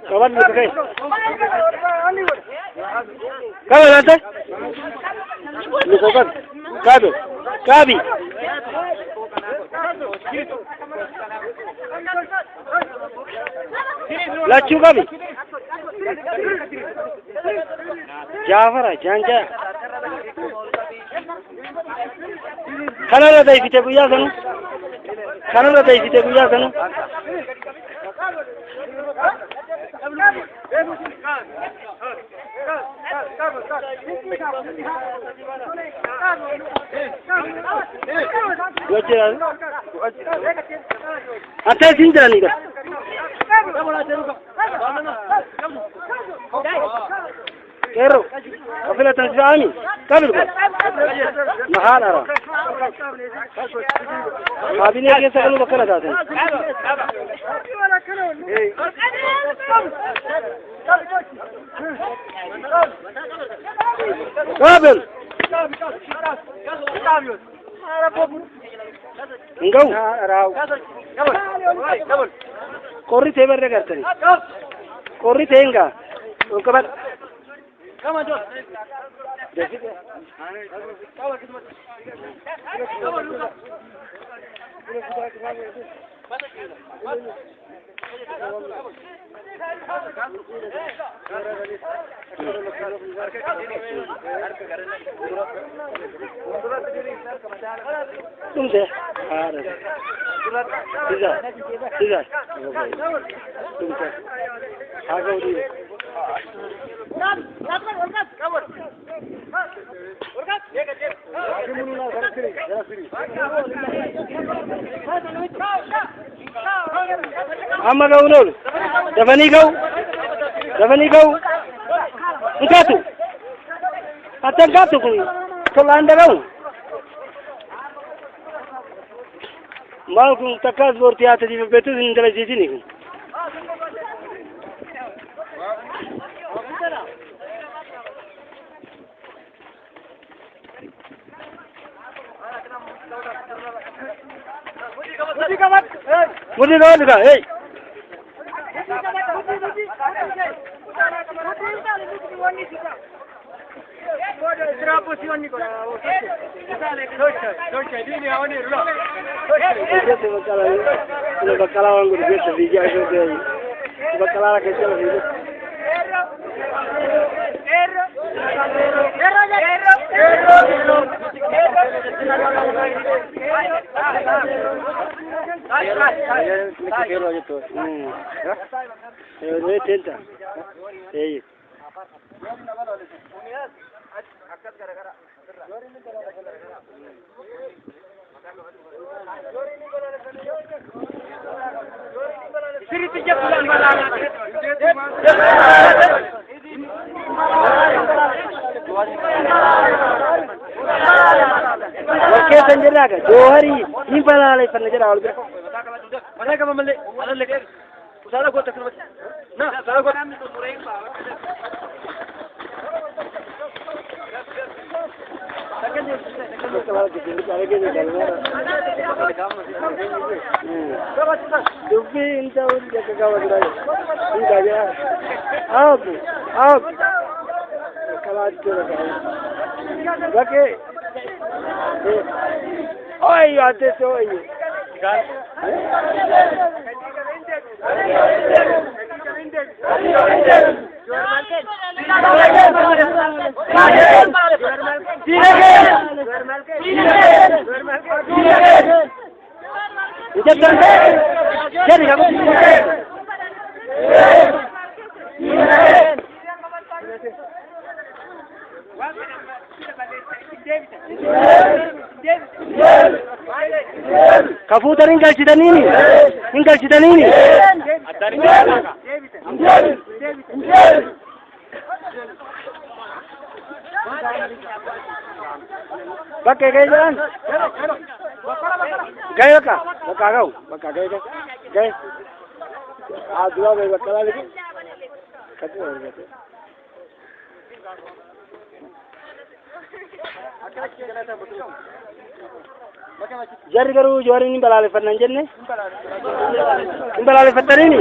Qabadhu kee. Qabe laata? Luka qabi. Qabe. Qabi. Lachuu qabi. Jaafara jaanjaa. Kanarra dayfite guyyaa sanu. Kanarra dayfite guyyaa sanu. Wajjira. Ate sin jirani ga. Qeerroo. Kafila tasfi'aami. Qabil kun. Mahaan ara. Kaabinee keessa galuu bakka na taate. Qabil. Hin ga'u. Qorri ta'e barra gartani. Qorri ta'e hin ga'a. Ol qabadha. Dhumte. Haadha. Isa. Isa. Dhumte. Haa ga'u dhiire. Amma ga'uun oolu. Dafanii ga'u. Dafanii ga'u. Hin kaatu. Hatta hin kaatu kun tolaan daga'u. Maal kun takka ispoortii haa ta'e beektus hin dalasiisini kun. Mudii qabadhu kaa hey. Jette baqqalaa kun baqqalaa waan godhu keessa fiigee asoo ta'e baqqalaa keessa fiigee. Tenta. Eeyyee. Wal keessa hin jirre aga jooharii hin balaaleffanna jedha wal bira. Dubbii hin ta'u bakka qaba jira. Hin ta'a. Aabu aabu. Kalaatti jira. Bakkee. Oyyo addeessi oyyo. Hin jettan jedhi kamu. Ka fuutan hin galchitaniini hin galchitaniini. Bakka ga'e jedhan. Ga'e bakka bakka ga'u bakka ga'e ga'e. Haa duraa ga'e bakka laali. Katu argate. Jarri garuu Jawaariin hin balaaleffanna hin jenne? Hin balaaleffattaniini?